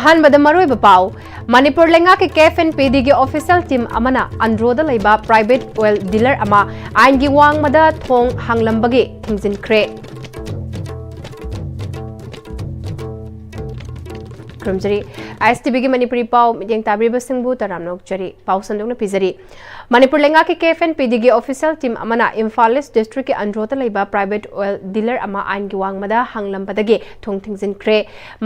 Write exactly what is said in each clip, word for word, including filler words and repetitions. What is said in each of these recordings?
ꯑꯍꯥꯟꯕꯗ ꯃꯔꯨꯑꯣꯏꯕ ꯄꯥꯎ꯫ ꯃꯅꯤꯄꯨꯔ ꯂꯩꯉꯥꯛꯀꯤ ꯀꯦ ꯑꯦꯐ ꯑꯦꯟ ꯄꯤ ꯗꯤꯒꯤ ꯑꯣꯐꯤꯁꯤꯌꯦꯜ ꯇꯤꯝ ꯑꯃꯅ ꯑꯟꯗ꯭ꯔꯣꯗ ꯂꯩꯕ ꯄ꯭ꯔꯥꯏꯚꯦꯠ ꯑꯣꯏꯜ ꯗꯤꯂꯔ ꯑꯃ ꯑꯥꯏꯟꯒꯤ ꯋꯥꯡꯃꯗ ꯊꯣꯡ ꯍꯥꯡꯂꯝꯕꯒꯤ ꯊꯤꯡꯖꯤꯟꯈ꯭ꯔꯦ꯫ ꯈꯨꯔꯨꯝꯖꯔꯤ꯫ ꯑꯥꯏ ꯑꯦꯁ ꯇꯤ ꯚꯤꯒꯤ ꯃꯅꯤꯄꯨꯔꯤ ꯄꯥꯎ ꯃꯤꯠꯌꯦꯡ ꯇꯥꯕꯤꯔꯤꯕꯁꯤꯡꯕꯨ ꯇꯔꯥꯝꯅ ꯑꯣꯛꯆꯔꯤ꯫ ꯄꯥꯎ ꯁꯟꯗꯣꯛꯅ ꯄꯤꯖꯔꯤ꯫ ꯃꯅꯤꯄꯨꯔ ꯂꯩꯉꯥꯛꯀꯤ ꯀꯦ ꯑꯦꯐ ꯑꯦꯟ ꯄꯤ ꯗꯤꯒꯤ ꯑꯣꯐꯤꯁꯤꯌꯦꯜ ꯇꯤꯝ ꯑꯃꯅ ꯏꯝꯐꯥꯜ ꯏꯁ ꯗꯤꯁꯇ꯭ꯔꯤꯛꯀꯤ ꯑꯟꯗ꯭ꯔꯣꯗ ꯂꯩꯕ ꯄ꯭ꯔꯥꯏꯚꯦꯠ ꯑꯣꯏꯜ ꯗꯤꯂꯔ ꯑꯃ ꯑꯥꯏꯟꯒꯤ ꯋꯥꯡꯃꯗ ꯍꯥꯡꯂꯝꯕꯗꯒꯤ ꯊꯣꯡ ꯊꯤꯡꯖꯤꯟꯈ꯭ꯔꯦ꯫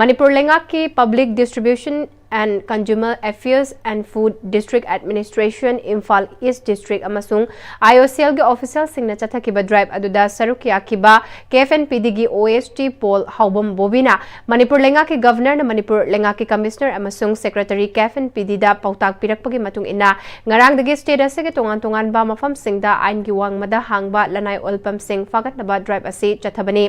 ꯃꯅꯤꯄꯨꯔ ꯂꯩꯉꯥꯛꯀꯤ Public Distribution and Consumer Affairs and Food District Administration, Imphal east district ꯑꯃꯁꯨꯡ I O C algae ꯑꯣꯐꯤꯁꯤꯌꯦꯜꯁꯤꯡꯅ ꯆꯠꯊꯈꯤꯕ drive ꯑꯗꯨꯗ ꯁꯔꯨꯛ ꯌꯥꯈꯤꯕ ꯀꯦ ꯑꯦꯐ ꯑꯦꯟ ꯄꯤ ꯗꯤꯒꯤ ꯑꯣ ꯑꯦꯁ ꯇꯤ ꯄꯣꯜ ꯍꯥꯎꯕꯝ ꯕꯣꯕꯤꯅ ꯃꯅꯤꯄꯨꯔ ꯂꯩꯉꯥꯛꯀꯤ ꯒꯚꯔꯅꯔꯅ ꯃꯅꯤꯄꯨꯔ ꯂꯩꯉꯥꯛꯀꯤ ꯀꯃꯤꯁꯅꯔ ꯑꯃꯁꯨꯡ ꯁꯦꯀ꯭ꯔꯦꯇꯔꯤ ꯀꯦ ꯑꯦꯐ ꯑꯦꯟ ꯄꯤ ꯗꯤꯗ ꯄꯥꯎꯇꯥꯛ ꯄꯤꯔꯛꯄꯒꯤ ꯃꯇꯨꯡ ꯏꯟꯅ ꯉꯔꯥꯡꯗꯒꯤ ꯁ꯭ꯇꯦꯠ ꯑꯁꯤꯒꯤ ꯇꯣꯉꯥꯟ ꯇꯣꯉꯥꯟꯕ ꯃꯐꯝꯁꯤꯡꯗ ꯑꯥꯏꯟꯒꯤ ꯋꯥꯡꯃꯗ ꯍꯥꯡꯕ ꯂꯅꯥꯏ ꯑꯣꯏꯜ ꯄꯝꯁꯤꯡ ꯐꯥꯒꯠꯅꯕ ꯗ꯭ꯔꯥꯏꯚ ꯑꯁꯤ ꯆꯠꯊꯕꯅꯤ꯫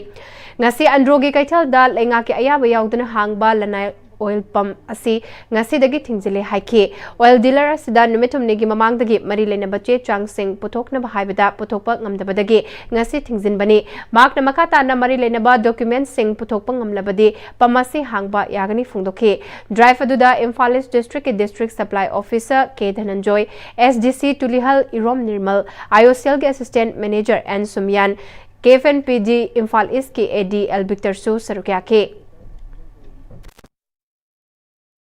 ꯉꯁꯤ ꯑꯟꯗ꯭ꯔꯣꯒꯤ ꯀꯩꯊꯦꯜꯗ ꯂꯩꯉꯥꯛꯀꯤ ꯑꯌꯥꯕ ꯌꯥꯎꯗꯅ ꯍꯥꯡꯕ ꯂꯅꯥꯏ ꯑꯣꯏꯜ ꯄꯝ ꯑꯁꯤ ꯉꯁꯤꯗꯒꯤ ꯊꯤꯡꯖꯤꯜꯂꯦ ꯍꯥꯏꯈꯤ꯫ ꯑꯣꯏꯜ ꯗꯤꯂꯔ ꯑꯁꯤꯗ ꯅꯨꯃꯤꯠ ꯍꯨꯝꯅꯤꯒꯤ ꯃꯃꯥꯡꯗꯒꯤ ꯃꯔꯤ ꯂꯩꯅꯕ ꯆꯦ ꯆꯥꯡꯁꯤꯡ ꯄꯨꯊꯣꯛꯅꯕ ꯍꯥꯏꯕꯗ ꯄꯨꯊꯣꯛꯄ ꯉꯝꯗꯕꯗꯒꯤ ꯉꯁꯤ ꯊꯤꯡꯖꯤꯟꯕꯅꯤ꯫ ꯃꯍꯥꯛꯅ ꯃꯈꯥ ꯇꯥꯅ ꯃꯔꯤ ꯂꯩꯅꯕ ꯗꯣꯀ꯭ꯌꯨꯃꯦꯟꯠꯁꯤꯡ ꯄꯨꯊꯣꯛꯄ ꯉꯝꯂꯕꯗꯤ ꯄꯝ ꯑꯁꯤ ꯍꯥꯡꯕ ꯌꯥꯒꯅꯤ ꯐꯣꯡꯗꯣꯛꯈꯤ꯫ ꯗ꯭ꯔꯥꯏꯚ ꯑꯗꯨꯗ ꯏꯝꯐꯥꯜ ꯏꯁ ꯗꯤꯁꯇ꯭ꯔꯤꯛꯀꯤ district supply officer K Dhananjoy, S D C Tulihal Irom Nirmal, I O C ꯑꯦꯜꯒꯤ assistant manager N Sumiyan, K F N P D Imphal ꯏꯁꯀꯤ ꯑꯦ ꯗꯤ ꯑꯦꯜ ꯕꯤꯛꯇꯔꯁꯨ ꯁꯔꯨꯛ ꯌꯥꯈꯤ꯫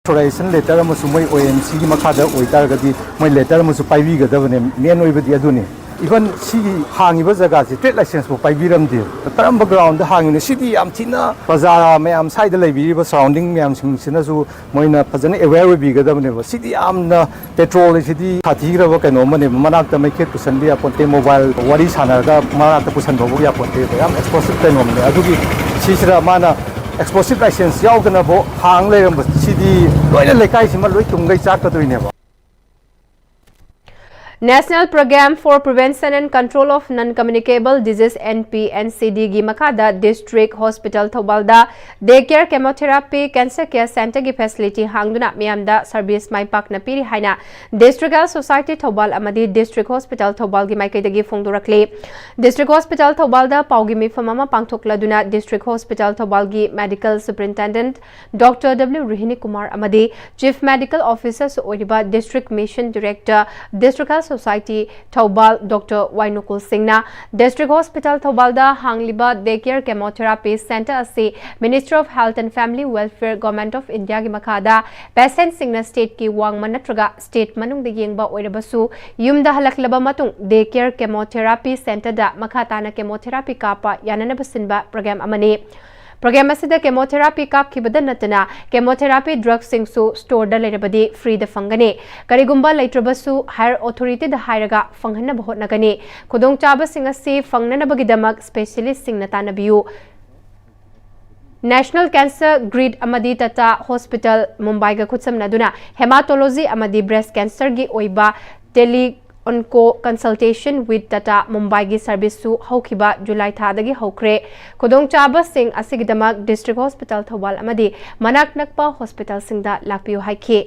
ꯑꯣꯊꯣꯔꯥꯏꯖꯦꯁꯟ ꯂꯦꯇꯔ ꯑꯃꯁꯨ ꯃꯣꯏ ꯑꯣ ꯑꯦꯝ ꯁꯤꯒꯤ ꯃꯈꯥꯗ ꯑꯣꯏꯇꯥꯔꯒꯗꯤ ꯃꯣꯏ ꯂꯦꯇꯔ ꯑꯃꯁꯨ ꯄꯥꯏꯕꯤꯒꯗꯕꯅꯦ꯫ ꯃꯦꯟ ꯑꯣꯏꯕꯗꯤ ꯑꯗꯨꯅꯤ꯫ ꯏꯚꯟ ꯁꯤꯒꯤ ꯍꯥꯡꯉꯤꯕ ꯖꯒꯥꯁꯤ ꯇ꯭ꯔꯦꯗ ꯂꯥꯏꯁꯦꯟꯁ ꯐꯥꯎ ꯄꯥꯏꯕꯤꯔꯝꯗꯦ꯫ ꯀꯔꯝꯕ ꯒ꯭ꯔꯥꯎꯟꯗ ꯍꯥꯡꯉꯤꯅꯣ? ꯁꯤꯗꯤ ꯌꯥꯝ ꯊꯤꯅ ꯄ꯭ꯔꯖꯥ ꯃꯌꯥꯝ, ꯁ꯭ꯋꯥꯏꯗ ꯂꯩꯕꯤꯔꯤꯕ ꯁꯔꯥꯎꯟꯗꯤꯡ ꯃꯌꯥꯝꯁꯤꯡꯁꯤꯅꯁꯨ ꯃꯣꯏꯅ ꯐꯖꯅ ꯑꯦꯋꯦꯌꯔ ꯑꯣꯏꯕꯤꯒꯗꯕꯅꯦꯕ꯫ ꯁꯤꯗꯤ ꯌꯥꯝꯅ, ꯄꯦꯇ꯭ꯔꯣꯜ ꯁꯤꯗꯤ ꯁꯥꯊꯤꯈ꯭ꯔꯕ ꯀꯩꯅꯣ ꯑꯃꯅꯦꯕ꯫ ꯃꯅꯥꯛꯇ ꯃꯩꯈꯦꯠ ꯄꯨꯁꯟꯕ ꯌꯥꯄꯣꯟꯇꯦ, ꯃꯣꯕꯥꯏꯜ ꯋꯥꯔꯤ ꯁꯥꯟꯅꯔꯒ ꯃꯅꯥꯛꯇ ꯄꯨꯁꯟꯕ ꯐꯥꯎ ꯌꯥꯄꯣꯟꯇꯦꯕ꯫ ꯌꯥꯝ ꯑꯦꯛꯁꯄ꯭ꯂꯣꯁꯤꯞ ꯀꯩꯅꯣꯝꯅꯦ꯫ ꯑꯗꯨꯒꯤ ꯁꯤꯁꯤꯗ ꯃꯥꯅ ꯑꯦꯛꯁꯄ꯭ꯂꯣꯁꯤꯞ ꯂꯥꯏꯁꯦꯟꯁ ꯌꯥꯎꯗꯅꯕꯨ ꯍꯥꯡ ꯂꯩꯔꯝꯕ ꯁꯤꯗꯤ ꯂꯣꯏꯅ ꯂꯩꯀꯥꯏꯁꯤꯃ ꯂꯣꯏ ꯇꯨꯝꯈꯩ ꯆꯥꯛꯀꯗꯣꯏꯅꯦꯕ꯫ National Programme for Prevention and Control of Non-Communicable Disease, N P N C D ꯒꯤ ꯃꯈꯥꯗ District Hospital ꯊꯧꯕꯥꯜꯗ Day Care Chemotherapy Cancer Care Centre ꯒꯤ facility ꯍꯥꯡꯗꯨꯅ ꯃꯤꯌꯥꯝꯗ service ꯃꯥꯏ ꯄꯥꯛꯅ ꯄꯤꯔꯤ ꯍꯥꯏꯅ District Health Society ꯊꯧꯕꯥꯜ ꯑꯃꯗꯤ District Hospital ꯊꯧꯕꯥꯜꯒꯤ ꯃꯥꯏꯀꯩꯗꯒꯤ ꯐꯣꯡꯗꯣꯔꯛꯂꯤ꯫ District Hospital ꯊꯧꯕꯥꯜꯗ ꯄꯥꯎꯒꯤ ꯃꯤꯐꯝ ꯑꯃ ꯄꯥꯡꯊꯣꯛꯂꯗꯨꯅ District Hospital ꯊꯧꯕꯥꯜꯒꯤ Medical Superintendent Doctor W ꯔꯣꯍꯤꯅꯤ Kumar ꯑꯃꯗꯤ Chief Medical Officer ꯁꯨ ꯑꯣꯏꯔꯤꯕ District Mission Director, District Health Society Thoubal Doctor ꯋꯥꯏꯅꯨꯀꯨꯜ ꯁꯤꯡꯅ District Hospital ꯊꯧꯕꯥꯜꯗ ꯍꯥꯡꯂꯤꯕ Day Care Chemotherapy Centre ꯑꯁꯤ Ministry of Health and Family Welfare, Government of India ꯒꯤ ꯃꯈꯥꯗ patient ꯁꯤꯡꯅ state ꯀꯤ ꯋꯥꯡꯃ ꯅꯠꯇ꯭ꯔꯒ state ꯃꯅꯨꯡꯗ ꯌꯦꯡꯕ ꯑꯣꯏꯔꯕꯁꯨ ꯌꯨꯝꯗ ꯍꯜꯂꯛꯂꯕ ꯃꯇꯨꯡ Day Care Chemotherapy Centre ꯗ ꯃꯈꯥ ꯇꯥꯅ chemotherapy ꯀꯥꯞꯄ ꯌꯥꯅꯅꯕ ꯁꯤꯟꯕ program ꯑꯃꯅꯤ꯫ Program ꯑꯁꯤꯗ chemotherapy ꯀꯥꯞꯈꯤꯕꯗ ꯅꯠꯇꯅ chemotherapy drug ꯁꯤꯡꯁꯨ store ꯗ ꯂꯩꯔꯕꯗꯤ free ꯗ ꯐꯪꯒꯅꯤ꯫ ꯀꯔꯤꯒꯨꯝꯕ ꯂꯩꯇ꯭ꯔꯕꯁꯨ higher authority ꯗ ꯍꯥꯏꯔꯒ ꯐꯪꯍꯟꯅꯕ ꯍꯣꯠꯅꯒꯅꯤ꯫ ꯈꯨꯗꯣꯡꯆꯥꯕꯁꯤꯡ ꯑꯁꯤ ꯐꯪꯅꯅꯕꯒꯤꯗꯃꯛ specialist ꯁꯤꯡꯅ ꯇꯥꯟꯅꯕꯤꯌꯨ꯫ National Cancer Grid ꯑꯃꯗꯤ Tata Hospital ꯃꯨꯝꯕꯥꯏꯒ ꯈꯨꯠꯁꯝꯅꯗꯨꯅ hematology ꯑꯃꯗꯤ breast cancer ꯒꯤ ꯑꯣꯏꯕ tele onco consultation with Tata ꯃꯨꯝꯕꯥꯏꯒꯤ service ꯁꯨ ꯍꯧꯈꯤꯕ ꯖꯨꯂꯥꯏ ꯊꯥꯗꯒꯤ ꯍꯧꯈ꯭ꯔꯦ꯫ ꯈꯨꯗꯣꯡꯆꯥꯕꯁꯤꯡ ꯑꯁꯤꯒꯤꯗꯃꯛ District Hospital ꯊꯧꯕꯥꯜ ꯑꯃꯗꯤ ꯃꯅꯥꯛ ꯅꯛꯄ hospital ꯁꯤꯡꯗ ꯂꯥꯛꯄꯤꯌꯨ ꯍꯥꯏꯈꯤ꯫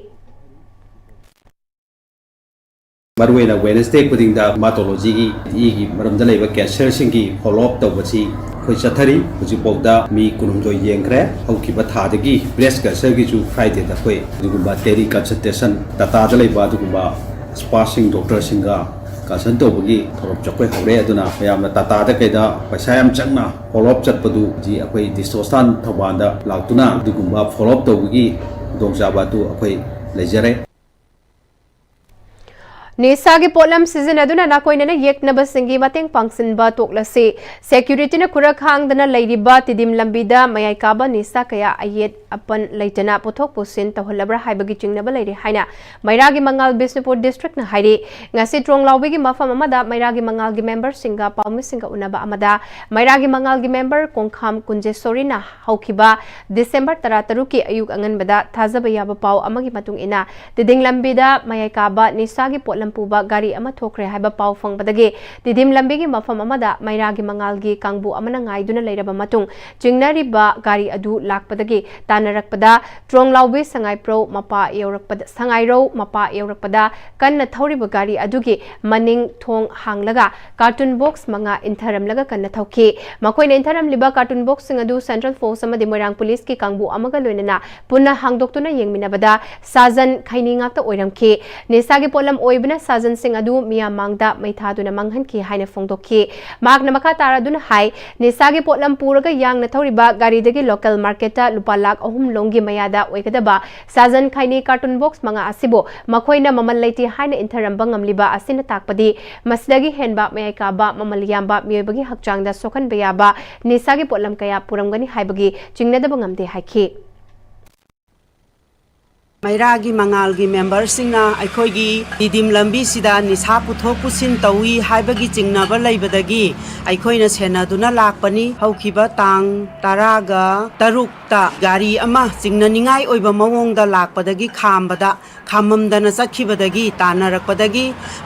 ꯃꯔꯨꯑꯣꯏꯅ Wednesday ꯈꯨꯗꯤꯡꯗ hematology ꯒꯤ ꯏꯒꯤ ꯃꯔꯝꯗ ꯂꯩꯕ cancer ꯁꯤꯡꯒꯤ follow up ꯇꯧꯕꯁꯤ ꯑꯩꯈꯣꯏ ꯆꯠꯊꯔꯤ꯫ ꯍꯧꯖꯤꯛꯐꯥꯎꯗ ꯃꯤ ꯀꯨꯟꯍꯨꯝꯗꯣꯏ ꯌꯦꯡꯈ꯭ꯔꯦ꯫ ꯍꯧꯈꯤꯕ ꯊꯥꯗꯒꯤ breast cancer ꯒꯤꯁꯨ Friday ꯗ ꯑꯩꯈꯣꯏ ꯑꯗꯨꯒꯨꯝꯕ tele consultation, Tata ꯗ ꯂꯩꯕ ꯑꯗꯨꯒꯨꯝꯕ expert ꯁꯤꯡ, doctor ꯁꯤꯡꯒ consult ꯇꯧꯕꯒꯤ ꯊꯧꯔꯝꯁꯨ ꯑꯩꯈꯣꯏ ꯍꯧꯔꯦ꯫ ꯑꯗꯨꯅ ꯃꯌꯥꯝꯅ Tata ꯗ ꯀꯩꯗ ꯄꯩꯁꯥ ꯌꯥꯝ ꯆꯪꯅ follow up ꯆꯠꯄꯗꯨ ꯍꯧꯖꯤꯛ ꯑꯩꯈꯣꯏ District Hospital ꯊꯧꯕꯥꯜꯗ ꯂꯥꯛꯇꯨꯅ ꯑꯗꯨꯒꯨꯝꯕ follow up ꯇꯧꯕꯒꯤ ꯈꯨꯗꯣꯡꯆꯥꯕ ꯑꯗꯨ ꯑꯩꯈꯣꯏ ꯂꯩꯖꯔꯦ꯫ ꯅꯤꯁꯥꯒꯤ ꯄꯣꯠꯂꯝ ꯁꯤꯖꯤꯟꯅꯗꯨꯅ ꯅꯥꯀꯣꯏꯅꯅ ꯌꯦꯛꯅꯕꯁꯤꯡꯒꯤ ꯃꯇꯦꯡ ꯄꯥꯡꯁꯤꯟꯕ ꯇꯣꯛꯂꯁꯤ꯫ Security ꯅ ꯈꯨꯔꯛ ꯍꯥꯡꯗꯅ ꯂꯩꯔꯤꯕ ꯇꯤꯗꯤꯝ ꯂꯝꯕꯤꯗ ꯃꯌꯥꯏ ꯀꯥꯕ ꯅꯤꯁꯥ ꯀꯌꯥ ꯑꯌꯦꯠ ꯑꯄꯟ ꯂꯩꯇꯅ ꯄꯨꯊꯣꯛ ꯄꯨꯁꯤꯟ ꯇꯧꯍꯜꯂꯕ꯭ꯔꯥ ꯍꯥꯏꯕꯒꯤ ꯆꯤꯡꯅꯕ ꯂꯩꯔꯤ ꯍꯥꯏꯅ ꯃꯩꯔꯥꯒꯤ ꯃꯉꯥꯜ ꯕꯤꯁꯅꯨꯄꯨꯔ district ꯅ ꯍꯥꯏꯔꯤ꯫ ꯉꯁꯤ ꯇ꯭ꯔꯣꯡꯂꯥꯎꯕꯤꯒꯤ ꯃꯐꯝ ꯑꯃꯗ ꯃꯩꯔꯥꯒꯤ ꯃꯉꯥꯜꯒꯤ member ꯁꯤꯡꯒ ꯄꯥꯎꯃꯤꯁꯤꯡꯒ ꯎꯅꯕ ꯑꯃꯗ ꯃꯩꯔꯥꯒꯤ ꯃꯉꯥꯜꯒꯤ member ꯀꯣꯡꯈꯥꯝ ꯀꯨꯟꯖꯦꯁꯣꯔꯤꯅ ꯍꯧꯈꯤꯕ December ꯇꯔꯥꯇꯔꯨꯛꯀꯤ ꯑꯌꯨꯛ ꯑꯉꯟꯕꯗ ꯊꯥꯖꯕ ꯌꯥꯕ ꯄꯥꯎ ꯑꯃꯒꯤ ꯃꯇꯨꯡ ꯏꯟꯅ ꯇꯤꯗꯤꯡ ꯂꯝꯕꯤꯗ ꯃꯌꯥꯏ ꯀꯥꯕ ꯅꯤꯁꯥꯒꯤ ꯄꯣꯠꯂꯝ ꯄꯨꯕ ꯒꯥꯔꯤ ꯑꯃ ꯊꯣꯛꯈ꯭ꯔꯦ ꯍꯥꯏꯕ ꯄꯥꯎ ꯐꯪꯕꯗꯒꯤ ꯇꯤꯗꯤꯝ ꯂꯝꯕꯤꯒꯤ ꯃꯐꯝ ꯑꯃꯗ ꯃꯩꯔꯥꯒꯤ ꯃꯉꯥꯜꯒꯤ ꯀꯥꯡꯕꯨ ꯑꯃꯅ ꯉꯥꯏꯗꯨꯅ ꯂꯩꯔꯕ ꯃꯇꯨꯡ ꯆꯤꯡꯅꯔꯤꯕ ꯒꯥꯔꯤ ꯑꯗꯨ ꯂꯥꯛꯄꯗꯒꯤ ꯇꯥꯟꯅꯔꯛꯄꯗ ꯇ꯭ꯔꯣꯡꯂꯥꯎꯕꯤ ꯁꯉꯥꯏꯄ꯭ꯔꯧ ꯃꯄꯥ ꯌꯧꯔꯛꯄꯗ, ꯁꯉꯥꯏꯔꯧ ꯃꯄꯥ ꯌꯧꯔꯛꯄꯗ ꯀꯟꯅ ꯊꯧꯔꯤꯕ ꯒꯥꯔꯤ ꯑꯗꯨꯒꯤ ꯃꯅꯤꯡ ꯊꯣꯡ ꯍꯥꯡꯂꯒ ꯀꯥꯔꯇꯨꯟ ꯕꯣꯛꯁ ꯃꯉꯥ ꯏꯟꯊꯔꯝꯂꯒ ꯀꯟꯅ ꯊꯧꯈꯤ꯫ ꯃꯈꯣꯏꯅ ꯏꯟꯊꯔꯝꯂꯤꯕ ꯀꯥꯔꯇꯨꯟ ꯕꯣꯛꯁꯁꯤꯡ ꯑꯗꯨ ꯁꯦꯟꯇ꯭ꯔꯦꯜ ꯐꯣꯔꯁ ꯑꯃꯗꯤ ꯃꯣꯏꯔꯥꯡ ꯄꯨꯂꯤꯁꯀꯤ ꯀꯥꯡꯕꯨ ꯑꯃꯒ ꯂꯣꯏꯅꯅ ꯄꯨꯟꯅ ꯍꯥꯡꯗꯣꯛꯇꯨꯅ ꯌꯦꯡꯃꯤꯟꯅꯕꯗ ꯁꯥꯖꯟ ꯈꯩꯅꯤ ꯉꯥꯛꯇ ꯑꯣꯏꯔꯝꯈꯤ꯫ ꯅꯤꯁꯥꯒꯤ ꯄꯣꯠꯂꯝ ꯑꯣꯏꯕꯅ ꯁꯥꯖꯟꯁꯤꯡ ꯑꯗꯨ ꯃꯤꯌꯥꯝ ꯃꯥꯡꯗ ꯃꯩ ꯊꯥꯗꯨꯅ ꯃꯥꯡꯍꯟꯈꯤ ꯍꯥꯏꯅ ꯐꯣꯡꯗꯣꯛꯈꯤ꯫ ꯃꯍꯥꯛꯅ ꯃꯈꯥ ꯇꯥꯔꯗꯨꯅ ꯍꯥꯏ, ꯅꯤꯁꯥꯒꯤ ꯄꯣꯠꯂꯝ ꯄꯨꯔꯒ ꯌꯥꯡꯅ ꯊꯧꯔꯤꯕ ꯒꯥꯔꯤꯗꯒꯤ ꯂꯣꯀꯦꯜ ꯃꯥꯔꯀꯦꯠꯇ ꯂꯨꯄꯥ ꯂꯥꯈ ꯑꯍꯨꯝ ꯂꯣꯝꯒꯤ ꯃꯌꯥꯗ ꯑꯣꯏꯒꯗꯕ ꯁꯥꯖꯟ ꯈꯩꯅꯤ ꯀꯥꯔꯇꯨꯟ ꯕꯣꯛꯁ ꯃꯉꯥ ꯑꯁꯤꯕꯨ ꯃꯈꯣꯏꯅ ꯃꯃꯜ ꯂꯩꯇꯦ ꯍꯥꯏꯅ ꯏꯟꯊꯔꯝꯕ ꯉꯝꯂꯤꯕ ꯑꯁꯤꯅ ꯇꯥꯛꯄꯗꯤ ꯃꯁꯤꯗꯒꯤ ꯍꯦꯟꯕ ꯃꯌꯥꯏ ꯀꯥꯕ ꯃꯃꯜ ꯌꯥꯝꯕ ꯃꯤꯑꯣꯏꯕꯒꯤ ꯍꯛꯆꯥꯡꯗ ꯁꯣꯛꯍꯟꯕ ꯌꯥꯕ ꯅꯤꯁꯥꯒꯤ ꯄꯣꯠꯂꯝ ꯀꯌꯥ ꯄꯨꯔꯝꯒꯅꯤ ꯍꯥꯏꯕꯒꯤ ꯆꯤꯡꯅꯗꯕ ꯉꯝꯗꯦ ꯍꯥꯏꯈꯤ꯫ ꯃꯩꯔꯥꯒꯤ ꯃꯉꯥꯜꯒꯤ ꯃꯦꯝꯕꯔꯁꯤꯡꯅ ꯑꯩꯈꯣꯏꯒꯤ ꯇꯤꯗꯤꯝ ꯂꯝꯕꯤꯁꯤꯗ ꯅꯤꯁꯥ ꯄꯨꯊꯣꯛ ꯄꯨꯁꯤꯟ ꯇꯧꯏ ꯍꯥꯏꯕꯒꯤ ꯆꯤꯡꯅꯕ ꯂꯩꯕꯗꯒꯤ ꯑꯩꯈꯣꯏꯅ ꯁꯦꯟꯅꯗꯨꯅ ꯂꯥꯛꯄꯅꯤ꯫ ꯍꯧꯈꯤꯕ ꯇꯥꯡ ꯇꯔꯥꯒ ꯇꯔꯨꯛꯇ ꯒꯥꯔꯤ ꯑꯃ ꯆꯤꯡꯅꯅꯤꯡꯉꯥꯏ ꯑꯣꯏꯕ ꯃꯑꯣꯡꯗ ꯂꯥꯛꯄꯗꯒꯤ ꯈꯥꯝꯕꯗ, ꯈꯥꯝꯃꯝꯗꯅ ꯆꯠꯈꯤꯕꯗꯒꯤ ꯇꯥꯟꯅꯔꯛꯄꯗꯒꯤ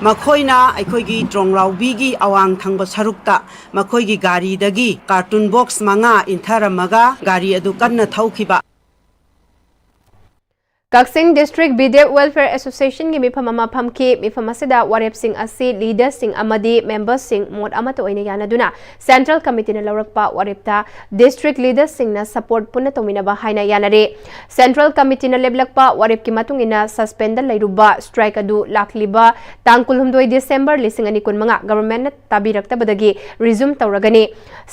ꯃꯈꯣꯏꯅ ꯑꯩꯈꯣꯏꯒꯤ ꯇ꯭ꯔꯣꯡꯂꯥꯎꯕꯤꯒꯤ ꯑꯋꯥꯡ ꯊꯪꯕ ꯁꯔꯨꯛꯇ ꯃꯈꯣꯏꯒꯤ ꯒꯥꯔꯤꯗꯒꯤ ꯀꯥꯔꯇꯨꯟ ꯕꯣꯛꯁ ꯃꯉꯥ ꯏꯟꯊꯔꯝꯃꯒ ꯒꯥꯔꯤ ꯑꯗꯨ ꯀꯟꯅ ꯊꯧꯈꯤꯕ꯫ ꯀꯛꯆꯤꯡ District B D F Welfare Association ꯒꯤ ꯃꯤꯐꯝ ꯑꯃ ꯐꯝꯈꯤ꯫ ꯃꯤꯐꯝ ꯑꯁꯤꯗ ꯋꯥꯔꯦꯞꯁꯤꯡ ꯑꯁꯤ leader ꯁꯤꯡ ꯑꯃꯗꯤ member ꯁꯤꯡ ꯃꯣꯠ ꯑꯃꯠꯇ ꯑꯣꯏꯅ ꯌꯥꯅꯗꯨꯅ Central Committee ꯅ ꯂꯧꯔꯛꯄ ꯋꯥꯔꯦꯞꯇ district leader ꯁꯤꯡꯅ support ꯄꯨꯟꯅ ꯇꯧꯃꯤꯟꯅꯕ ꯍꯥꯏꯅ ꯌꯥꯅꯔꯦ꯫ Central Committee ꯅ ꯂꯦꯞꯂꯛꯄ ꯋꯥꯔꯦꯞꯀꯤ ꯃꯇꯨꯡ ꯏꯟꯅ suspend ꯗ ꯂꯩꯔꯨꯕ strike ꯑꯗꯨ ꯂꯥꯛꯂꯤꯕ ꯇꯥꯡ ꯀꯨꯟꯍꯨꯝꯗꯣꯏ December ꯂꯤꯁꯤꯡ ꯑꯅꯤ ꯀꯨꯟꯃꯉꯥ government ꯅ ꯇꯥꯕꯤꯔꯛꯇꯕꯗꯒꯤ resume ꯇꯧꯔꯒꯅꯤ꯫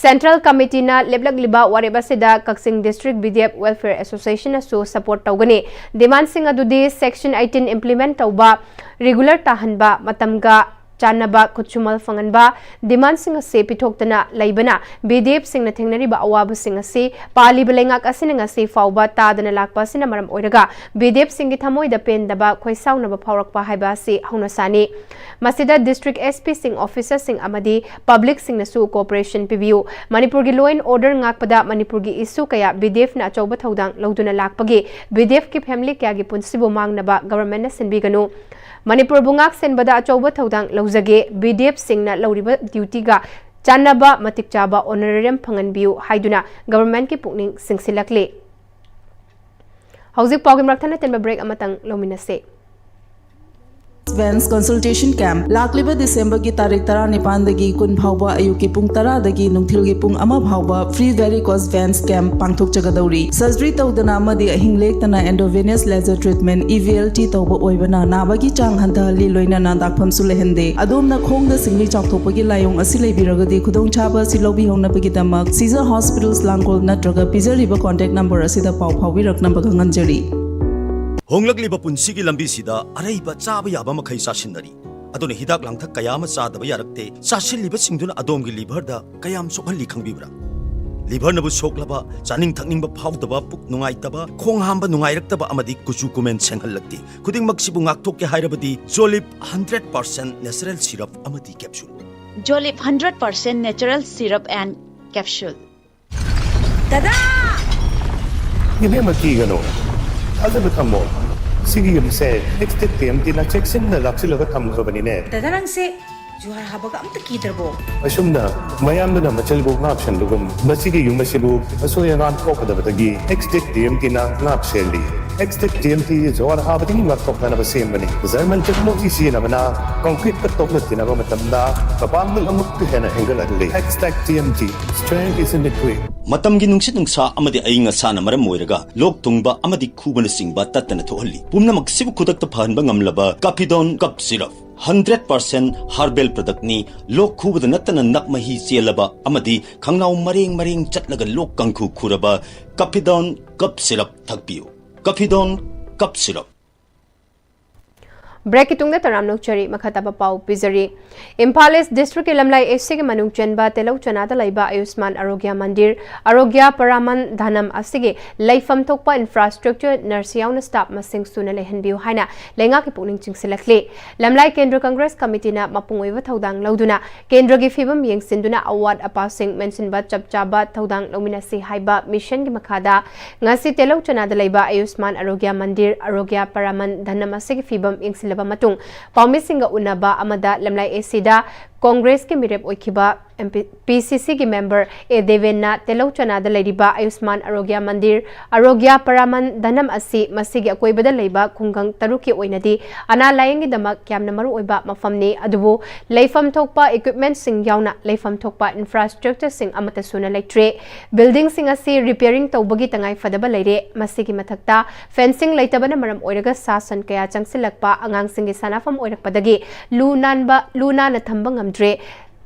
Central Committee ꯅ ꯂꯦꯞꯂꯛꯂꯤꯕ ꯋꯥꯔꯦꯞ ꯑꯁꯤꯗ ꯀꯛꯆꯤꯡ District B D F Welfare Association ꯅꯁꯨ support ꯇꯧꯒꯅꯤ꯫ Demand ꯁꯤꯡ ꯑꯗꯨꯗꯤ Section eighteen implement ꯇꯧꯕ, regular ꯇꯥꯍꯟꯕ, ꯃꯇꯝꯒ ꯆꯥꯟꯅꯕ ꯈꯨꯠꯁꯨꯃꯜ ꯐꯪꯍꯟꯕ, ꯗꯤꯃꯥꯟꯁꯤꯡ ꯑꯁꯤ ꯄꯤꯊꯣꯛꯇꯅ ꯂꯩꯕꯅ ꯕꯤ ꯗꯤ ꯑꯦꯐꯁꯤꯡꯅ ꯊꯦꯡꯅꯔꯤꯕ ꯑꯋꯥꯕꯁꯤꯡ ꯑꯁꯤ ꯄꯥꯜꯂꯤꯕ ꯂꯩꯉꯥꯛ ꯑꯁꯤꯅ ꯉꯁꯤ ꯐꯥꯎꯕ ꯇꯥꯗꯅ ꯂꯥꯛꯄ ꯑꯁꯤꯅ ꯃꯔꯝ ꯑꯣꯏꯔꯒ ꯕꯤ ꯗꯤ ꯑꯦꯐꯁꯤꯡꯒꯤ ꯊꯃꯣꯏꯗ ꯄꯦꯟꯗꯕ, ꯈꯣꯏꯁꯥꯎꯅꯕ ꯐꯥꯎꯔꯛꯄ ꯍꯥꯏꯕ ꯑꯁꯤ ꯍꯧꯅꯁꯥꯅꯤ꯫ ꯃꯁꯤꯗ district S Pꯁꯤꯡ, officerꯁꯤꯡ ꯑꯃꯗꯤ publicꯁꯤꯡꯅꯁꯨ cooperation ꯄꯤꯕꯤꯌꯨ꯫ ꯃꯅꯤꯄꯨꯔꯒꯤ law and order ꯉꯥꯛꯄꯗ ꯃꯅꯤꯄꯨꯔꯒꯤ issue ꯀꯌꯥ B D Fꯅ ꯑꯆꯧꯕ ꯊꯧꯗꯥꯡ ꯂꯧꯗꯨꯅ ꯂꯥꯛꯄꯒꯤ B D Fꯀꯤ family ꯀꯌꯥꯒꯤ ꯄꯨꯟꯁꯤꯕꯨ ꯃꯥꯡꯅꯕ governmentꯅ ꯁꯤꯟꯕꯤꯒꯅꯨ꯫ ꯃꯅꯤꯄꯨꯔꯕꯨ ꯉꯥꯛ ꯁꯦꯟꯕꯗ ꯑꯆꯧꯕ ꯊꯧꯗꯥꯡ ꯂꯧꯖꯒꯦ, B D Fꯁꯤꯡꯅ ꯂꯧꯔꯤꯕ dutyꯒ ꯆꯥꯟꯅꯕ ꯃꯇꯤꯛ ꯆꯥꯕ honorarium ꯐꯪꯍꯟꯕꯤꯌꯨ ꯍꯥꯏꯗꯨꯅ governmentꯀꯤ ꯄꯨꯛꯅꯤꯡ ꯆꯤꯡꯁꯤꯜꯂꯛꯂꯤ꯫ ꯍꯧꯖꯤꯛ ꯄꯥꯎꯒꯤ ꯃꯔꯛ ꯊꯠꯅ ꯇꯦꯟꯕ break ꯑꯃꯇꯪ ꯂꯧꯃꯤꯟꯅꯁꯦ꯫ Vans consultation camp ꯂꯥꯛꯂꯤꯕ ꯗꯤꯁꯦꯝꯕꯔꯒꯤ ꯇꯥꯔꯤꯛ ꯇꯔꯥꯅꯤꯄꯥꯟꯗꯒꯤ ꯀꯨꯟ ꯐꯥꯎꯕ ꯑꯌꯨꯛꯀꯤ ꯄꯨꯡ ꯇꯔꯥꯗꯒꯤ ꯅꯨꯡꯊꯤꯜꯒꯤ ꯄꯨꯡ ꯑꯃ ꯐꯥꯎꯕ free varicose veins camp ꯄꯥꯡꯊꯣꯛꯆꯒꯗꯧꯔꯤ꯫ Surgery ꯇꯧꯗꯅ ꯑꯃꯗꯤ ꯑꯍꯤꯡ ꯂꯦꯛꯇꯅ intravenous laser treatment, E V L T ꯇꯧꯕ ꯑꯣꯏꯕꯅ ꯅꯥꯕꯒꯤ ꯆꯥꯡ ꯍꯟꯊꯍꯜꯂꯤ, ꯂꯣꯏꯅꯅ ꯗꯥꯛꯐꯝꯁꯨ ꯂꯩꯍꯟꯗꯦ꯫ ꯑꯗꯣꯝꯅ ꯈꯣꯡꯗ ꯁꯤꯡꯂꯤ ꯆꯥꯎꯊꯣꯛꯄꯒꯤ ꯂꯥꯏꯑꯣꯡ ꯑꯁꯤ ꯂꯩꯕꯤꯔꯒꯗꯤ ꯈꯨꯗꯣꯡꯆꯥꯕ ꯑꯁꯤ ꯂꯧꯕꯤꯍꯧꯅꯕꯒꯤꯗꯃꯛ Caesar Hospitals ꯂꯥꯡꯒꯣꯜ ꯅꯠꯇ꯭ꯔꯒ ꯄꯤꯖꯔꯤꯕ contact number ꯑꯁꯤꯗ ꯄꯥꯎ ꯐꯥꯎꯕꯤꯔꯛꯅꯕ ꯈꯪꯍꯟꯖꯔꯤ꯫ ꯍꯣꯡꯂꯛꯂꯤꯕ ꯄꯨꯟꯁꯤꯒꯤ ꯂꯝꯕꯤꯁꯤꯗ ꯑꯔꯩꯕ ꯆꯥꯕ ꯌꯥꯕ ꯃꯈꯩ ꯆꯥꯁꯤꯟꯅꯔꯤ꯫ ꯑꯗꯨꯅ ꯍꯤꯗꯥꯛ ꯂꯥꯡꯊꯛ ꯀꯌꯥ ꯑꯃ ꯆꯥꯗꯕ ꯌꯥꯔꯛꯇꯦ꯫ ꯆꯥꯁꯤꯜꯂꯤꯕꯁꯤꯡꯗꯨꯅ ꯑꯗꯣꯝꯒꯤ liverꯗ ꯀꯌꯥꯝ ꯁꯣꯛꯍꯜꯂꯤ ꯈꯪꯕꯤꯕ꯭ꯔꯥ? Liverꯅꯕꯨ ꯁꯣꯛꯂꯕ, ꯆꯥꯅꯤꯡ ꯊꯛꯅꯤꯡꯕ ꯐꯥꯎꯗꯕ, ꯄꯨꯛ ꯅꯨꯡꯉꯥꯏꯇꯕ, ꯈꯣꯡ ꯍꯥꯝꯕ ꯅꯨꯡꯉꯥꯏꯔꯛꯇꯕ ꯑꯃꯗꯤ ꯀꯨꯆꯨ ꯀꯨꯃꯦꯟ ꯁꯦꯡꯍꯜꯂꯛꯇꯦ꯫ ꯈꯨꯗꯤꯡꯃꯛꯁꯤꯕꯨ ꯉꯥꯛꯊꯣꯛꯀꯦ ꯍꯥꯏꯔꯕꯗꯤ Jolib hundred percent natural syrup ꯑꯃꯗꯤ capsule꯫ Jolib hundred percent natural syrup and capsule꯫ ꯗꯗꯥ! ꯏꯕꯦꯝꯃ, ꯀꯤꯒꯅꯨ꯫ ꯊꯥꯖꯕ ꯊꯝꯃꯣ꯫ ꯁꯤꯒꯤ ꯌꯨꯝꯁꯦ Extech T M Tꯅ ꯆꯦꯛꯁꯤꯟꯅ ꯂꯥꯛꯁꯤꯜꯂꯒ ꯊꯝꯈ꯭ꯔꯕꯅꯤꯅꯦ꯫ ꯗꯗꯥ, ꯅꯪꯁꯦ ꯖꯨꯍꯥꯔ ꯍꯥꯕꯒ ꯑꯝꯇ ꯀꯤꯗ꯭ꯔꯕꯣ? ꯑꯁꯨꯝꯅ ꯃꯌꯥꯝꯗꯨꯅ ꯃꯆꯜꯕꯨ ꯉꯥꯛꯁꯦꯟꯕꯒꯨꯝ, ꯃꯁꯤꯒꯤ ꯌꯨꯝ ꯑꯁꯤꯕꯨ ꯑꯁꯣꯏ ꯑꯉꯥꯝ ꯊꯣꯛꯀꯗꯕꯗꯒꯤ Extech T M Tꯅ ꯉꯥꯛ ꯁꯦꯜꯂꯤ꯫ Extech T M T ꯖꯨꯍꯥꯔ ꯍꯥꯕꯗꯒꯤ ꯉꯥꯛꯊꯣꯛꯅꯅꯕ ꯁꯦꯝꯕꯅꯤ꯫ German technology ꯁꯤꯖꯤꯟꯅꯕꯅ concreteꯀ ꯇꯣꯛꯂꯠꯇꯤꯅꯕ ꯃꯇꯝꯗ ꯃꯄꯥꯡꯒꯜ ꯑꯃꯨꯛꯀ ꯍꯦꯟꯅ ꯍꯦꯟꯒꯠꯍꯜꯂꯤ꯫ Extech T M T, strength is in the grit. ꯃꯇꯝꯒꯤ ꯅꯨꯡꯁꯤꯠ ꯅꯨꯡꯁꯥ ꯑꯃꯗꯤ ꯑꯏꯪ ꯑꯁꯥꯅ ꯃꯔꯝ ꯑꯣꯏꯔꯒ ꯂꯣꯛ ꯊꯨꯡꯕ ꯑꯃꯗꯤ ꯈꯨꯕꯅꯆꯤꯡꯕ ꯇꯠꯇꯅ ꯊꯣꯛꯍꯜꯂꯤ꯫ ꯄꯨꯝꯅꯃꯛꯁꯤꯕꯨ ꯈꯨꯗꯛꯇ ꯐꯍꯟꯕ ꯉꯝꯂꯕ Capidon Cup Syrup, hundred percent herbal productꯅꯤ꯫ ꯂꯣꯛ ꯈꯨꯕꯗ ꯅꯠꯇꯅ ꯅꯞ ꯃꯍꯤ ꯆꯦꯜꯂꯕ ꯑꯃꯗꯤ ꯈꯪꯅꯥꯎ ꯃꯔꯦꯡ ꯃꯔꯦꯡ ꯆꯠꯂꯒ ꯂꯣꯛ ꯀꯥꯡꯈꯨ ꯈꯨꯔꯕ Capidon Cup Syrup ꯊꯛꯄꯤꯌꯨ꯫ Capidon Cup Syrup꯫ Break ꯀꯤ ꯇꯨꯡꯗ ꯇꯔꯥꯝꯅ ꯑꯣꯛꯆꯔꯤ꯫ ꯃꯈꯥ ꯇꯥꯕ ꯄꯥꯎ ꯄꯤꯖꯔꯤ꯫ ꯏꯝꯐꯥꯜ ꯏꯁ ꯗꯤꯁꯇ꯭ꯔꯤꯛꯀꯤ ꯂꯝꯂꯥꯏ ꯑꯦꯁꯤꯒꯤ ꯃꯅꯨꯡ ꯆꯟꯕ ꯇꯦꯂꯧ ꯆꯅꯥꯗ ꯂꯩꯕ ꯑꯌꯨꯁꯃꯥꯟ ꯑꯔꯣꯒ꯭ꯌ ꯃꯟꯗꯤꯔ, ꯑꯔꯣꯒ꯭ꯌ ꯄꯔꯥꯃꯟ ꯙꯅꯝ ꯑꯁꯤꯒꯤ ꯂꯩꯐꯝ ꯊꯣꯛꯄ ꯏꯟꯐ꯭ꯔꯥꯁ꯭ꯇ꯭ꯔꯛꯆꯔ, ꯅꯔꯁ ꯌꯥꯎꯅ ꯁ꯭ꯇꯥꯐ ꯃꯁꯤꯡ ꯁꯨꯅ ꯂꯩꯍꯟꯕꯤꯌꯨ ꯍꯥꯏꯅ ꯂꯩꯉꯥꯛꯀꯤ ꯄꯨꯛꯅꯤꯡ ꯆꯤꯡꯁꯤꯜꯂꯛꯂꯤ꯫ ꯂꯝꯂꯥꯏ ꯀꯦꯟꯗ꯭ꯔ ꯀꯪꯒ꯭ꯔꯦꯁ ꯀꯃꯤꯇꯤꯅ ꯃꯄꯨꯡ ꯑꯣꯏꯕ ꯊꯧꯗꯥꯡ ꯂꯧꯗꯨꯅ ꯀꯦꯟꯗ꯭ꯔꯒꯤ ꯐꯤꯕꯝ ꯌꯦꯡꯁꯤꯟꯗꯨꯅ ꯑꯋꯥꯠ ꯑꯄꯥꯁꯤꯡ ꯃꯦꯟꯁꯤꯟꯕ ꯆꯞ ꯆꯥꯕ ꯊꯧꯗꯥꯡ ꯂꯧꯃꯤꯟꯅꯁꯤ ꯍꯥꯏꯕ ꯃꯤꯁꯟꯒꯤ ꯃꯈꯥꯗ ꯉꯁꯤ ꯇꯦꯂꯧ ꯆꯅꯥꯗ ꯂꯩꯕ ꯑꯌꯨꯁꯃꯥꯟ ꯑꯔꯣꯒ꯭ꯌ ꯃꯟꯗꯤꯔ, ꯑꯔꯣꯒ꯭ꯌ ꯄꯔꯥꯃꯟ ꯙꯅꯝ ꯑꯁꯤꯒꯤ ꯐꯤꯕꯝ ꯌꯦꯡꯁꯤꯜꯂꯕ ꯃꯇꯨꯡ ꯄꯥꯎꯃꯤꯁꯤꯡꯒ ꯎꯅꯕ ꯑꯃꯗ ꯂꯝꯂꯥꯏ ꯑꯦꯁꯤꯗ ꯀꯣꯡꯒ꯭ꯔꯦꯁꯀꯤ ꯃꯤꯔꯦꯞ ꯑꯣꯏꯈꯤꯕ ꯑꯦꯝ ꯄꯤ, ꯄꯤ ꯁꯤ ꯁꯤꯒꯤ ꯃꯦꯝꯕꯔ ꯑꯦ ꯗꯦꯕꯦꯟꯅ ꯇꯦꯂꯧ ꯆꯅꯥꯗ ꯂꯩꯔꯤꯕ ꯑꯌꯨꯁꯃꯥꯟ ꯑꯔꯣꯒ꯭ꯌ ꯃꯟꯗꯤꯔ, ꯑꯔꯣꯒ꯭ꯌ ꯄꯔꯥꯃꯟ ꯙꯅꯝ ꯑꯁꯤ ꯃꯁꯤꯒꯤ ꯑꯀꯣꯏꯕꯗ ꯂꯩꯕ ꯈꯨꯡꯒꯪ ꯇꯔꯨꯛꯀꯤ ꯑꯣꯏꯅꯗꯤ ꯑꯅꯥ ꯂꯥꯌꯦꯡꯒꯤꯗꯃꯛ ꯌꯥꯝꯅ ꯃꯔꯨ ꯑꯣꯏꯕ ꯃꯐꯝꯅꯤ, ꯑꯗꯨꯕꯨ ꯂꯩꯐꯝ ꯊꯣꯛꯄ ꯏꯀ꯭ꯋꯤꯞꯃꯦꯟꯠꯁꯤꯡ ꯌꯥꯎꯅ ꯂꯩꯐꯝ ꯊꯣꯛꯄ ꯏꯟꯐ꯭ꯔꯥꯁ꯭ꯇ꯭ꯔꯛꯆꯔꯁꯤꯡ ꯑꯃꯠꯇ ꯁꯨꯅ ꯂꯩꯇ꯭ꯔꯦ꯫ ꯕꯤꯜꯗꯤꯡꯁꯤꯡ ꯑꯁꯤ ꯔꯤꯄꯤꯌꯔꯤꯡ ꯇꯧꯕꯒꯤ ꯇꯉꯥꯏ ꯐꯗꯕ ꯂꯩꯔꯦ꯫ ꯃꯁꯤꯒꯤ ꯃꯊꯛꯇ ꯐꯦꯟꯁꯤꯡ ꯂꯩꯇꯕꯅ ꯃꯔꯝ ꯑꯣꯏꯔꯒ ꯁꯥ ꯁꯟ ꯀꯌꯥ ꯆꯪꯁꯤꯜꯂꯛꯄ, ꯑꯉꯥꯡꯁꯤꯡꯒꯤ ꯁꯥꯟꯅꯐꯝ ꯑꯣꯏꯔꯛꯄꯗꯒꯤ ꯂꯨ ꯅꯥꯟꯕ, ꯂꯨ ꯅꯥꯟꯅ ꯊꯝꯕ ꯉꯝꯗ꯭ꯔꯦ꯫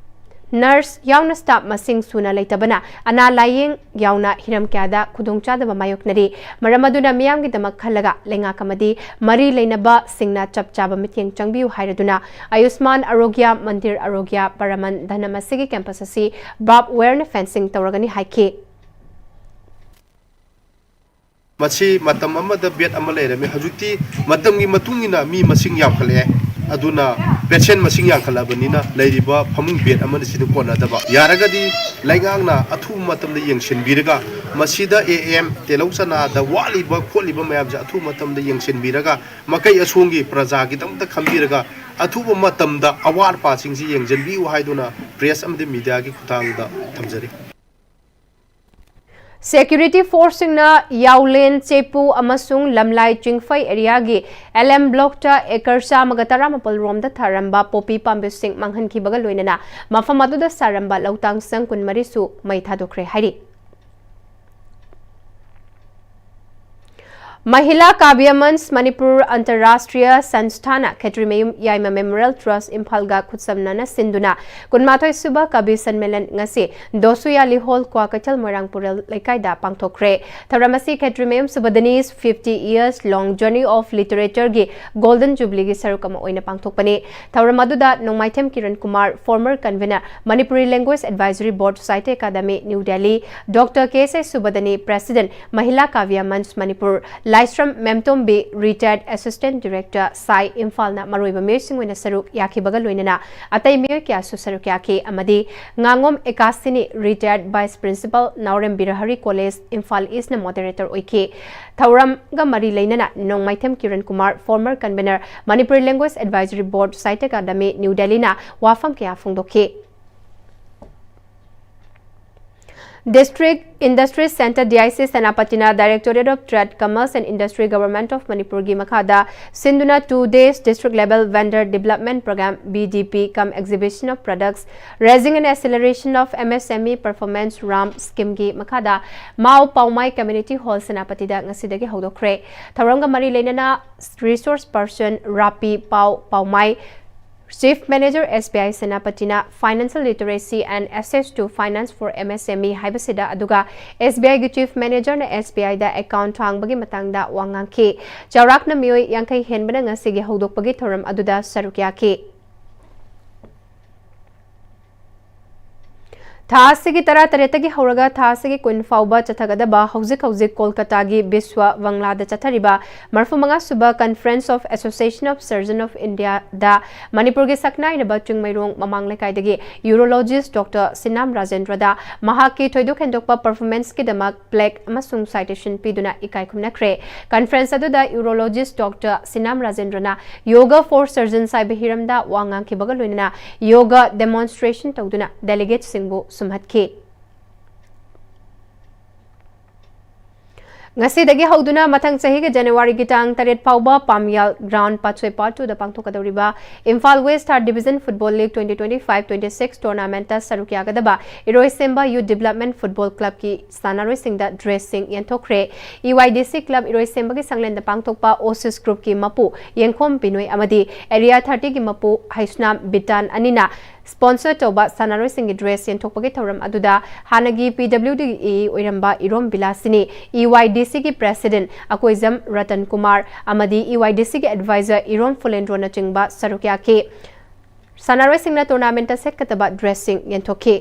ꯅꯔꯁ ꯌꯥꯎꯅ ꯁ꯭ꯇꯥꯐ ꯃꯁꯤꯡ ꯁꯨꯅ ꯂꯩꯇꯕꯅ ꯑꯅꯥ ꯂꯥꯌꯦꯡ ꯌꯥꯎꯅ ꯍꯤꯔꯝ ꯀꯌꯥꯗ ꯈꯨꯗꯣꯡꯆꯥꯗꯕ ꯃꯥꯌꯣꯛꯅꯔꯤ꯫ ꯃꯔꯝ ꯑꯗꯨꯅ ꯃꯤꯌꯥꯝꯒꯤꯗꯃꯛ ꯈꯜꯂꯒ ꯂꯩꯉꯥꯛ ꯑꯃꯗꯤ ꯃꯔꯤ ꯂꯩꯅꯕꯁꯤꯡꯅ ꯆꯞ ꯆꯥꯕ ꯃꯤꯠꯌꯦꯡ ꯆꯪꯕꯤꯌꯨ ꯍꯥꯏꯔꯗꯨꯅ ꯑꯌꯨꯁꯃꯥꯟ ꯑꯔꯣꯒ꯭ꯌ ꯃꯟꯗꯤꯔ, ꯑꯔꯣꯒ꯭ꯌ ꯄꯔꯥꯃꯟ ꯙꯅꯝ ꯑꯁꯤꯒꯤ ꯀꯦꯝꯄꯁ ꯑꯁꯤ ꯕꯥꯔꯕ ꯋꯥꯌꯔꯅ ꯐꯦꯟꯁꯤꯡ ꯇꯧꯔꯒꯅꯤ ꯍꯥꯏꯈꯤ꯫ ꯃꯁꯤ ꯃꯇꯝ ꯑꯃꯗ ꯕꯦꯗ ꯑꯃ ꯂꯩꯔꯝꯃꯤ꯫ ꯍꯧꯖꯤꯛꯇꯤ ꯃꯇꯝꯒꯤ ꯃꯇꯨꯡ ꯏꯟꯅ ꯃꯤ ꯃꯁꯤꯡ ꯌꯥꯝꯈꯠꯂꯛꯑꯦ꯫ ꯑꯗꯨꯅ ꯄꯦꯁꯦꯟ ꯃꯁꯤꯡ ꯌꯥꯝꯈꯠꯂꯕꯅꯤꯅ ꯂꯩꯔꯤꯕ ꯐꯃꯨꯡ ꯕꯦꯗ ꯑꯃꯅ ꯁꯤꯗ ꯀꯣꯟꯅꯗꯕ꯫ ꯌꯥꯔꯒꯗꯤ ꯂꯩꯉꯥꯛꯅ ꯑꯊꯨꯕ ꯃꯇꯝꯗ ꯌꯦꯡꯁꯤꯟꯕꯤꯔꯒ ꯃꯁꯤꯗ ꯑꯦ ꯑꯦꯝ ꯇꯦꯂꯧ ꯆꯅꯥꯗ ꯋꯥꯠꯂꯤꯕ ꯈꯣꯠꯂꯤꯕ ꯃꯌꯥꯝꯁꯦ ꯑꯊꯨꯕ ꯃꯇꯝꯗ ꯌꯦꯡꯁꯤꯟꯕꯤꯔꯒ ꯃꯀꯩ ꯑꯁꯣꯡꯒꯤ ꯄ꯭ꯔꯖꯥꯒꯤꯗꯃꯛꯇ ꯈꯟꯕꯤꯔꯒ ꯑꯊꯨꯕ ꯃꯇꯝꯗ ꯑꯋꯥꯠ ꯑꯄꯥꯁꯤꯡꯁꯤ ꯌꯦꯡꯁꯤꯟꯕꯤꯌꯨ ꯍꯥꯏꯗꯨꯅ ꯄ꯭ꯔꯦꯁ ꯑꯃꯗꯤ ꯃꯤꯗꯤꯌꯥꯒꯤ ꯈꯨꯠꯊꯥꯡꯗ ꯊꯝꯖꯔꯤ꯫ ꯁꯦꯀ꯭ꯌꯨꯔꯤꯇꯤ ꯐꯣꯔꯁꯁꯤꯡꯅ ꯌꯥꯎꯂꯦꯟ, ꯆꯦꯄꯨ ꯑꯃꯁꯨꯡ ꯂꯝꯂꯥꯏ ꯆꯤꯡꯐꯩ ꯑꯦꯔꯤꯌꯥꯒꯤ ꯑꯦꯜ ꯑꯦꯝ ꯕ꯭ꯂꯣꯛꯇ ꯑꯦꯀꯔ ꯆꯥꯝꯃꯒ ꯇꯔꯥꯃꯥꯄꯜ ꯔꯣꯝꯗ ꯊꯥꯔꯝꯕ ꯄꯣꯄꯤ ꯄꯥꯝꯕꯤꯁꯤꯡ ꯃꯥꯡꯍꯟꯈꯤꯕꯒ ꯂꯣꯏꯅꯅ ꯃꯐꯝ ꯑꯗꯨꯗ ꯁꯥꯔꯝꯕ ꯂꯧꯇꯥꯡ ꯁꯪ ꯀꯨꯟꯃꯔꯤꯁꯨ ꯃꯩ ꯊꯥꯗꯣꯛꯈ꯭ꯔꯦ ꯍꯥꯏꯔꯤ꯫ ꯃꯍꯤꯂꯥ ꯀꯥꯕ꯭ꯌ ꯃꯟꯆ ꯃꯅꯤꯄꯨꯔ ꯑꯟꯇꯔꯔꯥꯁꯇ꯭ꯔꯤꯌ ꯁꯟꯁꯊꯥꯅ ꯈꯦꯇ꯭ꯔꯤꯃꯌꯨꯝ ꯌꯥꯏꯃ ꯃꯦꯃꯣꯔꯤꯌꯦꯜ ꯇ꯭ꯔꯁ ꯏꯝꯐꯥꯜꯒ ꯈꯨꯠꯁꯝꯅꯅ ꯁꯤꯟꯗꯨꯅ ꯀꯨꯟꯃꯥꯊꯣꯏ ꯁꯨꯕ ꯀꯕꯤ ꯁꯟꯃꯦꯂꯟ ꯉꯁꯤ ꯗꯣꯁꯨꯌꯥꯂꯤ ꯍꯣꯜ, ꯀ꯭ꯋꯥꯀꯩꯊꯦꯜ, ꯃꯣꯏꯔꯥꯡ ꯄꯨꯔꯦꯜ ꯂꯩꯀꯥꯏꯗ ꯄꯥꯡꯊꯣꯛꯈ꯭ꯔꯦ꯫ ꯊꯧꯔꯝ ꯑꯁꯤ ꯈꯦꯇ꯭ꯔꯤꯃꯌꯨꯝ ꯁꯨꯕꯗꯅꯤꯁ fifty years long journey of literature ꯒꯤ Golden Jubilee ꯒꯤ ꯁꯔꯨꯛ ꯑꯃ ꯑꯣꯏꯅ ꯄꯥꯡꯊꯣꯛꯄꯅꯤ꯫ ꯊꯧꯔꯝ ꯑꯗꯨꯗ ꯅꯣꯡꯃꯥꯏꯊꯦꯝ Kiran Kumar, former convener, Manipuri Language Advisory Board, Sahitya Academy, New Delhi, Doctor K S A ꯁꯨꯕꯗꯅꯤ, President, ꯃꯍꯤꯂꯥ ꯀꯥꯕ꯭ꯌ ꯃꯟꯆ Manipur, Laishram ꯃꯦꯝꯇꯣꯝꯕꯤ, retired Assistant Director, ꯁꯥꯏ, ꯏꯝꯐꯥꯜꯅ ꯃꯔꯨꯑꯣꯏꯕ ꯃꯤꯑꯣꯏꯁꯤꯡ ꯑꯣꯏꯅ ꯁꯔꯨꯛ ꯌꯥꯈꯤꯕꯒ ꯂꯣꯏꯅꯅ ꯑꯇꯩ ꯃꯤꯑꯣꯏ ꯀꯌꯥꯁꯨ ꯁꯔꯨꯛ ꯌꯥꯈꯤ ꯑꯃꯗꯤ ꯉꯥꯉꯣꯝ ꯑꯦꯀꯥꯁꯤꯅꯤ, retired Vice Principal, ꯅꯥꯎꯔꯦꯝ ꯕꯤꯔꯍꯔꯤ College, ꯏꯝꯐꯥꯜ ꯏꯁꯅ moderator ꯑꯣꯏꯈꯤ꯫ ꯊꯧꯔꯝꯒ ꯃꯔꯤ ꯂꯩꯅꯅ ꯅꯣꯡꯃꯥꯏꯊꯦꯝ Kiran Kumar, former convener, Manipuri Language Advisory Board, Sahitya Academy, New Delhi ꯅ ꯋꯥꯐꯝ ꯀꯌꯥ ꯐꯣꯡꯗꯣꯛꯈꯤ꯫ District Industry Centre, D I C, ꯁꯦꯅꯥꯄꯇꯤꯅ Directorate of Trade, Commerce and Industry, Government of Manipur ꯒꯤ ꯃꯈꯥꯗ ꯁꯤꯟꯗꯨꯅ two days District Level Vendor Development Programme, B D P cum Exhibition of Products, Raising and Acceleration of M S M E Performance, ram, scheme ꯒꯤ ꯃꯈꯥꯗ ꯃꯥꯎ ꯄꯥꯎꯃꯥꯏ Community Hall, ꯁꯦꯅꯥꯄꯇꯤꯗ ꯉꯁꯤꯗꯒꯤ ꯍꯧꯗꯣꯛꯈ꯭ꯔꯦ꯫ ꯊꯧꯔꯝꯒ ꯃꯔꯤ ꯂꯩꯅꯅ Resource Person ꯔꯥꯄꯤ ꯄꯥꯎ ꯄꯥꯎꯃꯥꯏ, Chief Manager, S B I, ꯁꯦꯅꯥꯄꯇꯤꯅ Financial Literacy and Access to Finance for M S M E ꯍꯥꯏꯕꯁꯤꯗ, ꯑꯗꯨꯒ S B I ꯒꯤ Chief Manager ꯅ S B I the account ꯍꯥꯡꯕꯒꯤ ꯃꯇꯥꯡꯗ ꯋꯥ ꯉꯥꯡꯈꯤ꯫ ꯆꯥꯎꯔꯥꯛꯅ ꯃꯤꯑꯣꯏ ꯌꯥꯡꯈꯩ ꯍꯦꯟꯕꯅ ꯉꯁꯤꯒꯤ ꯍꯧꯗꯣꯛꯄꯒꯤ ꯊꯧꯔꯝ ꯑꯗꯨꯗ ꯁꯔꯨꯛ ꯌꯥꯈꯤ꯫ ꯊꯥ ꯑꯁꯤꯒꯤ ꯇꯔꯥꯇꯔꯦꯠꯇꯒꯤ ꯍꯧꯔꯒ ꯊꯥ ꯑꯁꯤꯒꯤ ꯀꯨꯟ ꯐꯥꯎꯕ ꯆꯠꯊꯒꯗꯕ ꯍꯧꯖꯤꯛ ꯍꯧꯖꯤꯛ ꯀꯣꯜꯀꯇꯥꯒꯤ ꯕꯤꯁ꯭ꯋ ꯕꯪꯂꯥꯗ ꯆꯠꯊꯔꯤꯕ ꯃꯔꯐꯨ ꯃꯉꯥ ꯁꯨꯕ Conference of Association of Surgeon of India ꯗ ꯃꯅꯤꯄꯨꯔꯒꯤ ꯁꯛꯅꯥꯏꯔꯕ ꯆꯤꯡꯃꯩꯔꯣꯡ ꯃꯃꯥꯡ ꯂꯩꯀꯥꯏꯗꯒꯤ Urologist Doctor ꯁꯤꯅꯥꯝ ꯔꯥꯖꯦꯟꯗ꯭ꯔꯗ ꯃꯍꯥꯛꯀꯤ ꯊꯣꯏꯗꯣꯛ ꯍꯦꯟꯗꯣꯛꯄ performance ꯀꯤꯗꯃꯛ plaque ꯑꯃꯁꯨꯡ citation ꯄꯤꯗꯨꯅ ꯏꯀꯥꯏ ꯈꯨꯝꯅꯈ꯭ꯔꯦ꯫ Conference ꯑꯗꯨꯗ Urologist Doctor ꯁꯤꯅꯥꯝ ꯔꯥꯖꯦꯟꯗ꯭ꯔꯅ Yoga for Surgeons ꯍꯥꯏꯕ ꯍꯤꯔꯝꯗ ꯋꯥ ꯉꯥꯡꯈꯤꯕꯒ ꯂꯣꯏꯅꯅ yoga demonstration ꯇꯧꯗꯨꯅ delegates ꯁꯤꯡꯕꯨ ꯁꯨꯝꯍꯠꯈꯤ꯫ ꯉꯁꯤꯗꯒꯤ ꯍꯧꯗꯨꯅ ꯃꯊꯪ ꯆꯍꯤꯒꯤ ꯖꯅꯋꯥꯔꯤꯒꯤ ꯇꯥꯡ ꯇꯔꯦꯠ ꯐꯥꯎꯕ ꯄꯥꯝꯌꯥꯜ ground ꯄꯥꯠꯁꯣꯏ part two ꯗ ꯄꯥꯡꯊꯣꯛꯀꯗꯧꯔꯤꯕ Imphal West Third Division Football League twenty twenty-five twenty-six tournament ꯇ ꯁꯔꯨꯛ ꯌꯥꯒꯗꯕ ꯏꯔꯣꯏꯁꯦꯝꯕ Youth Development Football Club ꯀꯤ ꯁꯥꯟꯅꯔꯣꯏꯁꯤꯡꯗ dress ꯁꯤꯡ ꯌꯦꯟꯊꯣꯛꯈ꯭ꯔꯦ꯫ E Y D C club ꯏꯔꯣꯏꯁꯦꯝꯕꯒꯤ ꯁꯪꯂꯦꯟꯗ ꯄꯥꯡꯊꯣꯛꯄ ꯑꯣꯁꯤꯁ group ꯀꯤ ꯃꯄꯨ ꯌꯦꯡꯈꯣꯝ ꯕꯤꯅꯣꯏ ꯑꯃꯗꯤ Area thirty ꯒꯤ ꯃꯄꯨ ꯍꯩꯁꯅꯥꯝ ꯕꯤꯇꯥꯟ ꯑꯅꯤꯅ sponsor ꯇꯧꯕ ꯁꯥꯟꯅꯔꯣꯏꯁꯤꯡꯒꯤ dress ꯌꯦꯟꯊꯣꯛꯄꯒꯤ ꯊꯧꯔꯝ ꯑꯗꯨꯗ ꯍꯥꯟꯅꯒꯤ P W D E ꯑꯣꯏꯔꯝꯕ ꯏꯔꯣꯝ ꯕꯤꯂꯥꯁꯤꯅꯤ, E Y D C ꯒꯤ president ꯑꯀꯣꯏꯖꯝ ꯔꯇꯟ ꯀꯨꯃꯥꯔ ꯑꯃꯗꯤ E Y D C ꯒꯤ advisor ꯏꯔꯣꯝ ꯐꯨꯂꯦꯟꯗ꯭ꯔꯣꯅꯆꯤꯡꯕ ꯁꯔꯨꯛ ꯌꯥꯈꯤ꯫ ꯁꯥꯟꯅꯔꯣꯏꯁꯤꯡꯅ tournament ꯇ ꯁꯦꯠꯀꯗꯕ dress ꯁꯤꯡ ꯌꯦꯟꯊꯣꯛꯈꯤ꯫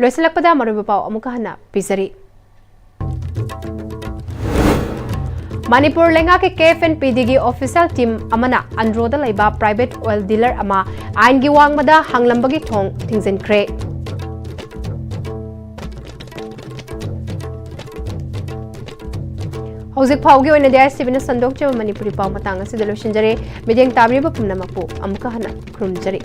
ꯂꯣꯏꯁꯤꯜꯂꯛꯄꯗ ꯃꯔꯨꯑꯣꯏꯕ ꯄꯥꯎ ꯑꯃꯨꯛꯀ ꯍꯟꯅ ꯄꯤꯖꯔꯤ꯫ ꯃꯅꯤꯄꯨꯔ ꯂꯩꯉꯥꯛꯀꯤ K F N P D ꯒꯤ official team ꯑꯃꯅ ꯑꯟꯗ꯭ꯔꯣꯗ ꯂꯩꯕ private oil dealer ꯑꯃ ꯑꯥꯏꯟꯒꯤ ꯋꯥꯡꯃꯗ ꯍꯥꯡꯂꯝꯕꯒꯤ ꯊꯣꯡ ꯊꯤꯡꯖꯤꯟꯈ꯭ꯔꯦ꯫ ꯍꯧꯖꯤꯛ ꯐꯥꯎꯒꯤ ꯑꯣꯏꯅꯗꯤ I S T V ꯅ ꯁꯟꯗꯣꯛꯆꯕ ꯃꯅꯤꯄꯨꯔꯤ ꯄꯥꯎ ꯃꯇꯥꯡ ꯑꯁꯤꯗ ꯂꯣꯏꯁꯤꯟꯖꯔꯦ꯫ ꯃꯤꯠꯌꯦꯡ ꯇꯥꯕꯤꯔꯤꯕ ꯄꯨꯝꯅꯃꯛꯄꯨ ꯑꯃꯨꯛꯀ ꯍꯟꯅ ꯈꯨꯔꯨꯝꯖꯔꯤ꯫